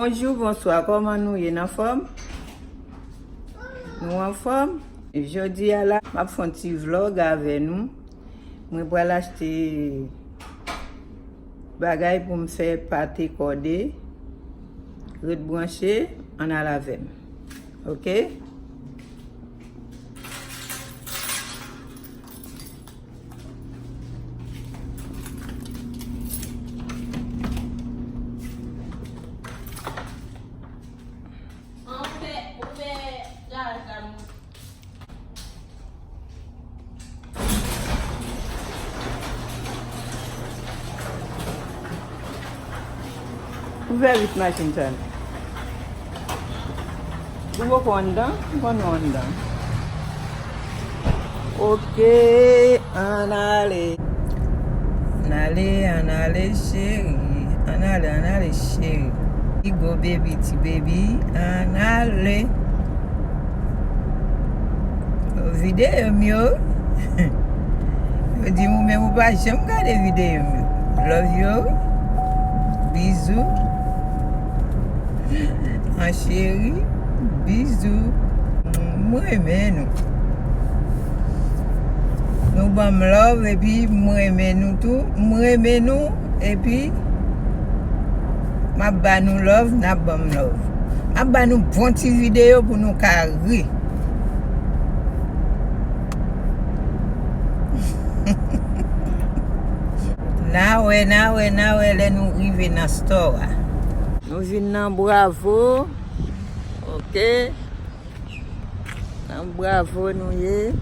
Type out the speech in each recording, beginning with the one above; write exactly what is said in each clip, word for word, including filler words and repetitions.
Bonjou, bonswa, kòman nou ye? N anfòm? Nou anfòm? Jodi a la, m ap fè yon ti vlòg avè nou. Mwen pral achte bagay pou m fè pate kòde. Ret branche, ann al avè m. Oke? An, ouvè, ouvè garaj la, non. Ouvè vit machin sa. Ou poko anndan? Ou konn nou anndan. Oke, ann ale. Ann ale, ann ale, cheri. Ann ale, ann ale, cheri. Ti go baby, ti baby, ann ale. Videyo m yo. Yo di ou menm ou pa janm gade videyo m yo. Love yo. Bizou. An cheri. Bizou. M renmen nou. Nou ban m love epi m renmen nou tou. M renmen nou epi m ap ba nou love, n ap ban m love. M ap ba nou bon ti videyo pou nou ka ri. N a wè, n a wè, n a wè lè nou rive nan store a. Nou vin nan Bravo. Oke. Nan Bravo nou ye.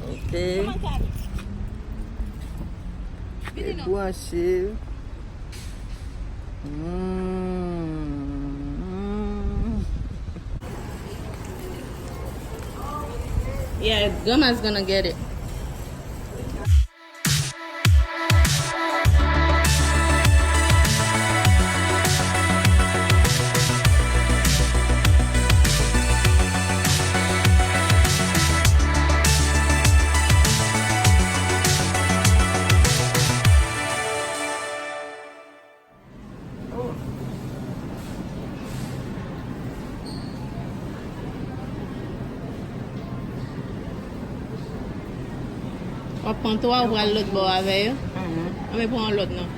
Oke. Ret branche. Mm. Yeah, grandma's gonna get it. W ap pran twa, ou pral lòt bò avè yo? Mhm. Anben, pran yon lòt non.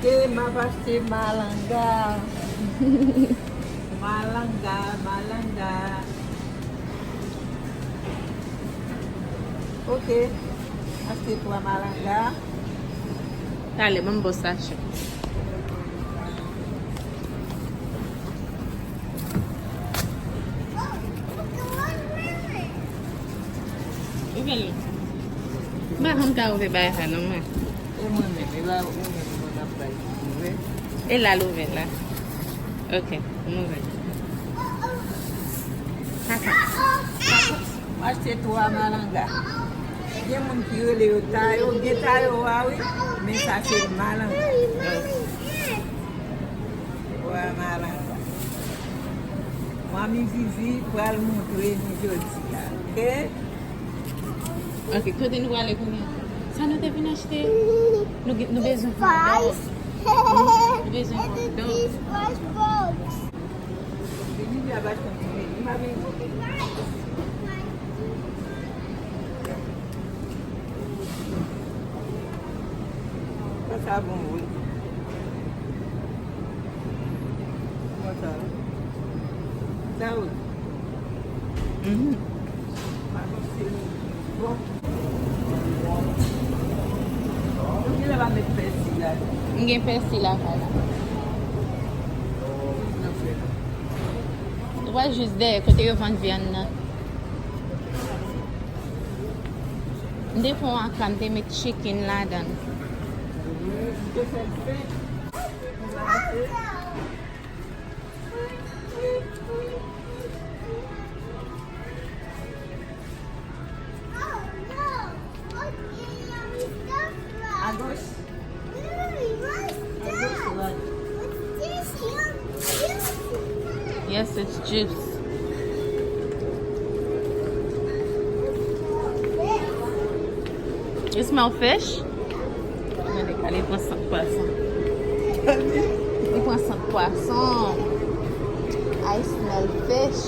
Ke m ap achte malanga. Malanga, malanga. Ok. Achte twa malanga. Talè, ban m bò sachè. Ouvè l non. M pa janm ka ouvè bagay sa non, mwen. E mwen menm, e pa ou menm mwen ap bay ouvè. E la l ouvè la. Ok, m ouvè. Kaka. M achte twa malanga. Gen moun ki rele yo tayo, gen tayo a wi, men sa se malanga. Twa malanga. Manmi Vivi pral montre nou jodi a, ok? Ok, kote nou prale kounye a? Sa nou te vin achte? Nou gen, nou bezwen hotdog. Nou bezwen hotdog. Sa sa bon wi. Kòman sa? Sa wi. Mhm. Bon. Ou genlè pa met pèsi la. M gen pèsi lakay la. Ou pral jis dèyè kote yo vann vyann nan. M te fè yon akra, m te met chicken ladan l. Agoch. Yes, it's juice. You smell fish? Li pran sant pwason. Li pran sant pwason. I smell fish.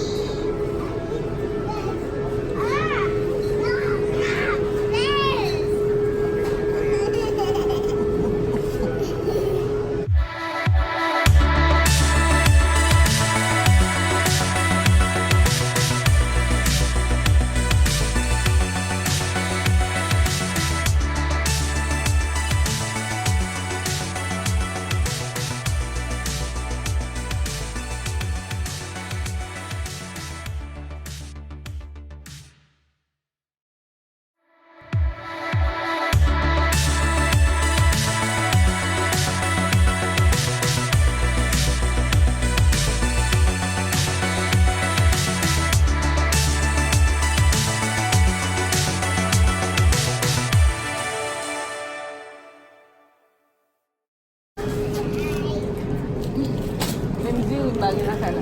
Menm diri m pa gen lakay la.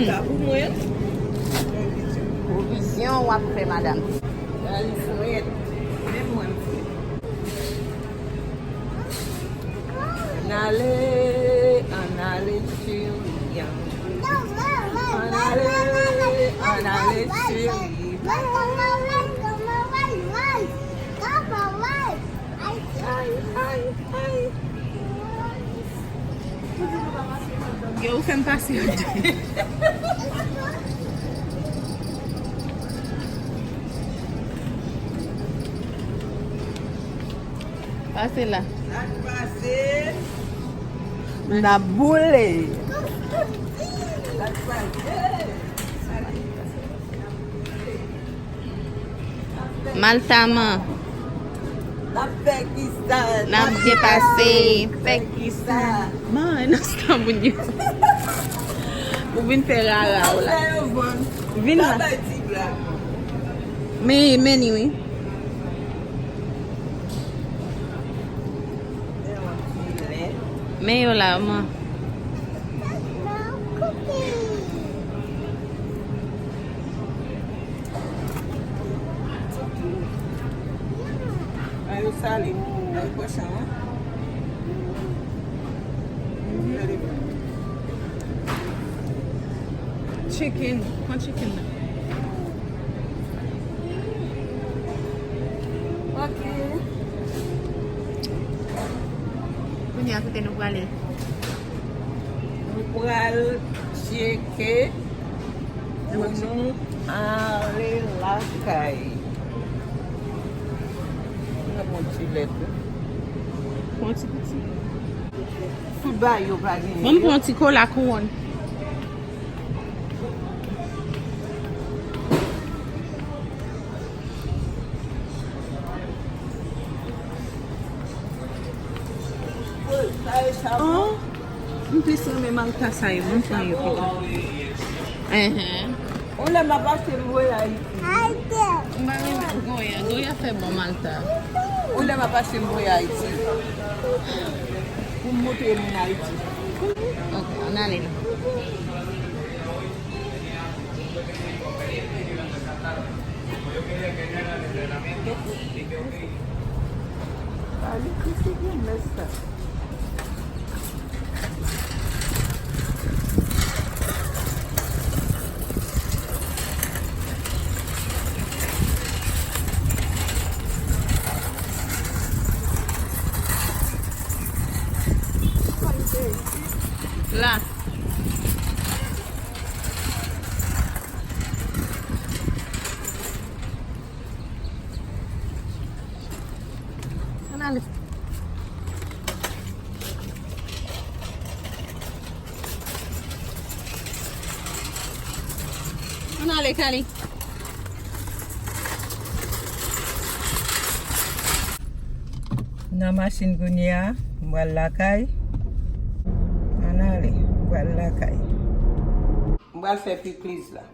Sa pou mwen. Pwovizyon w ap fè, madanm. Gade frèt. Menm mwen m frèt. Ann ale, ann ale, cheri. Ann ale, ann ale, cheri. Ay, ay, ay. Yo, ou fè m pase yon. Pase la. N ap boule. Maltaman. N ap fè kisa? N ap depase. Fè kisa? Man, nan sa moun yo. Ou vin fè rara w la. Vin la. Men, men ni wi. Men yo la, man. A yo sale. A yo pòch an. Chicken. Pran chicken nan. Ok. Kounye a kote nou prale? Nou pral tcheke pou nou ale lakay. Mwen pran ti lèt wi. Pran ti piti. Tout bagay yo pa genyen. Bon, m pran ti kola kouwòn. Oh, m plis renmen malta sa yo, m pran yo pito. Enhen. Yon lè m ap achte m voye Ayiti. M pa renmen goya, goya fè bon malta. Yon lè m ap achte m voye Ayiti. Pou m montre moun Ayiti. Ok, ann ale la. La. Ann ale. Ann ale, Kali. Nan machin kounye a, m pral lakay. Ann ale, m pral lakay. M pral fè pikliz la.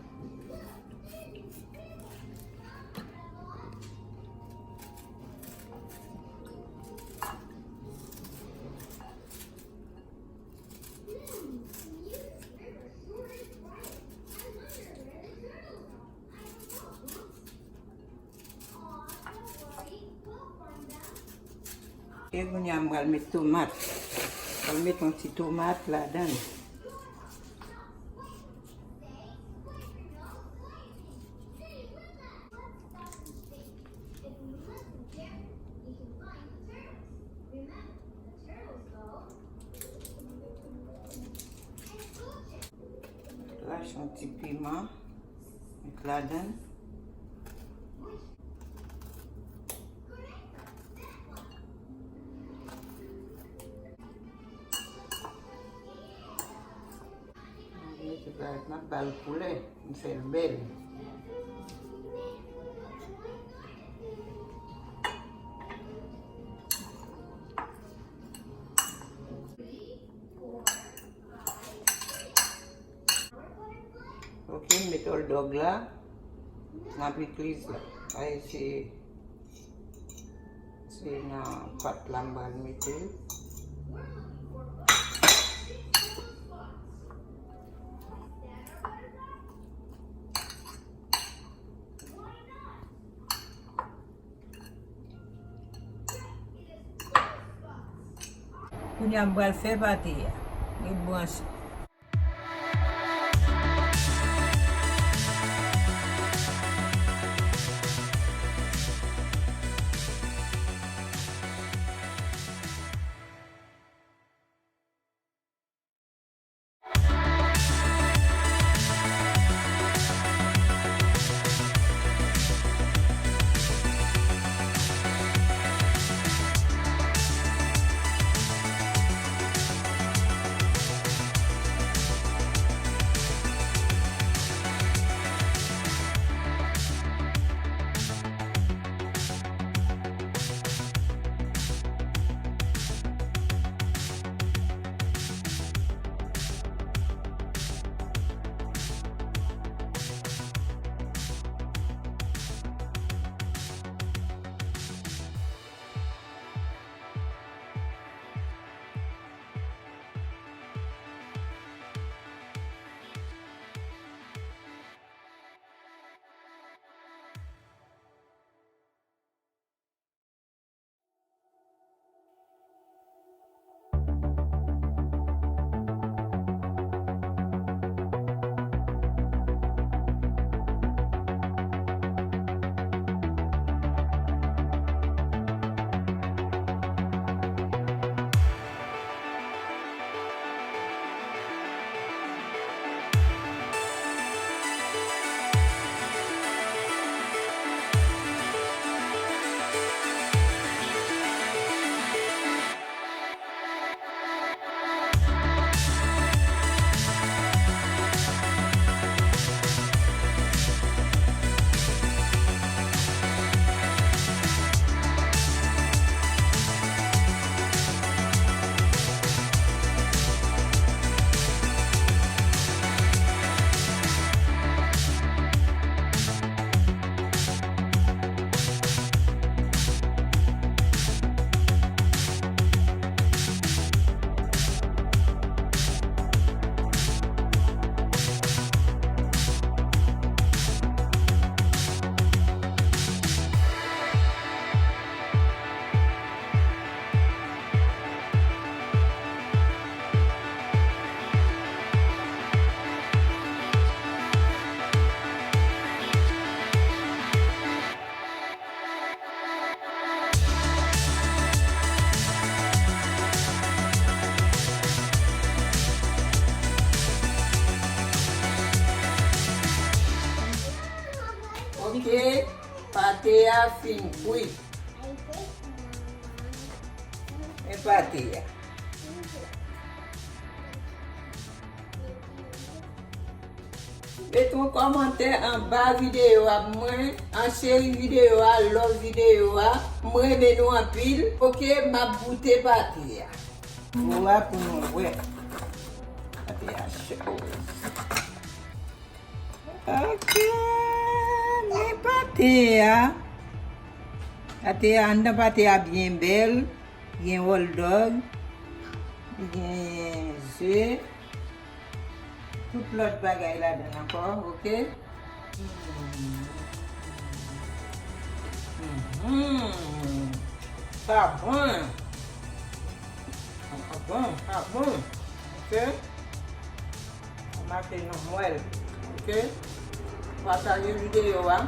E kounye a m pral met tomat. M pral met yon ti tomat ladan l. Lache yon ti piman, met ladan l. Mete bagay, m ap ba l koulè, m fè l bèl. Ok, m met hot dog la nan pikliz la. Ay, se, se nan pat la m pral mete l. Kounye a m pral fè pate a. Ret branche. Ok, pate a fin bwi. Men pate a. Mete yon kòmantè anba videyo a pou mwen, an cheri videyo a, love videyo a. M renmen nou anpil. Ok, m ap goute pate a. Pou a pou nou wè. Pate a cho. Ok, men pate a. Pate a, anndan pate a byen bèl. Gen hot dog. Gen ze. Tout lòt bagay ladan l ankò, ok? Mhm. Sa bon. Bon, a bon. Ok. Maten nou mwèl. Ok. Pataje videyo a.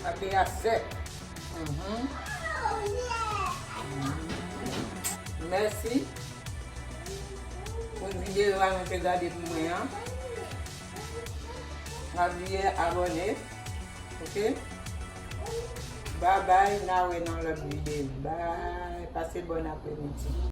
Ate a sèk. Mhm. Mèsi pou videyo a nou te gade pou mwen an. Pa bliye abòne. Ok. Babay, n a wè nan lòt videyo. Bay. Pase bòn apremidi.